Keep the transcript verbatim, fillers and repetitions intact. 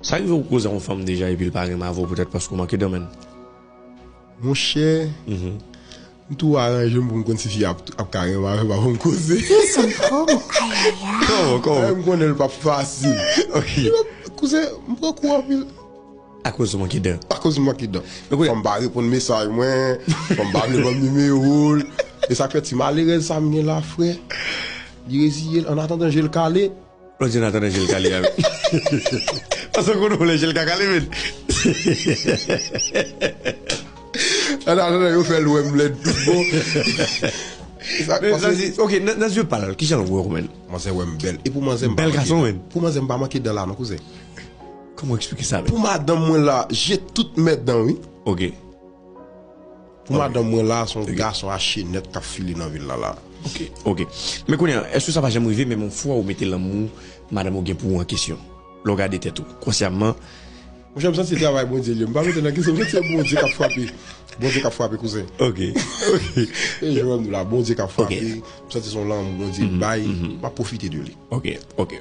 Sa rive ou koze ak yon fanm deja epi l pa renmen avè w poutèt paske w manke dan, menn? Monchè, m tou aranje m pou m konn si fi ap, ap ka renmen avè m avan m koze. Ison fomo, ayaya. Kòman, kòman? M konnen l p ap fasil. Ok. Kouzen, m pran kou anpil. Akoz ou manke dan. Akoz m manke dan. Men kounye- Fanm pa reponn mesaj mwen, fanm pa vle ban m nimewo l. E sa k fè ti malerèz sa m gen la, frè. Li reziye l, an atandan je l kale. Lò di an atandan je l kale a. Paske w konnen lè je l ka kale, men. An atandan yo fè l wè m lèd tout bon. E sa, Men, paske- sa di, ok, nan, nan zye pa l, kijan l wè w, menn? Manzè wè m bèl. E pou manzè m pa Bèl manke gason, dan. Menn. Pou manzè m pa manke dan la, non, kouzen. Kòman w eksplike sa, menn? Pou madanm mwen la, je tout mèt dan, wi. Ok. Pou madanm mwen la, se yon gason a chenèt k ap file nan vil la la. Ok, ok. Men kounye a, èske sa pa janm rive, menm yon fwa ou mete lanmou madanm ou gen pou ou an kesyon? Lè w gade tèt ou, konsyamman. Monchè, m santi se travay Bondye li ye. M pa mete nan kesyon, m santi se Bondye k ap frape. Bondye k ap frape, kouzen. Ok, ok. E jwè m la, Bondye k ap frape. M santi se yon lanmou Bondye bay. M ap pwofite de li. Ok, ok.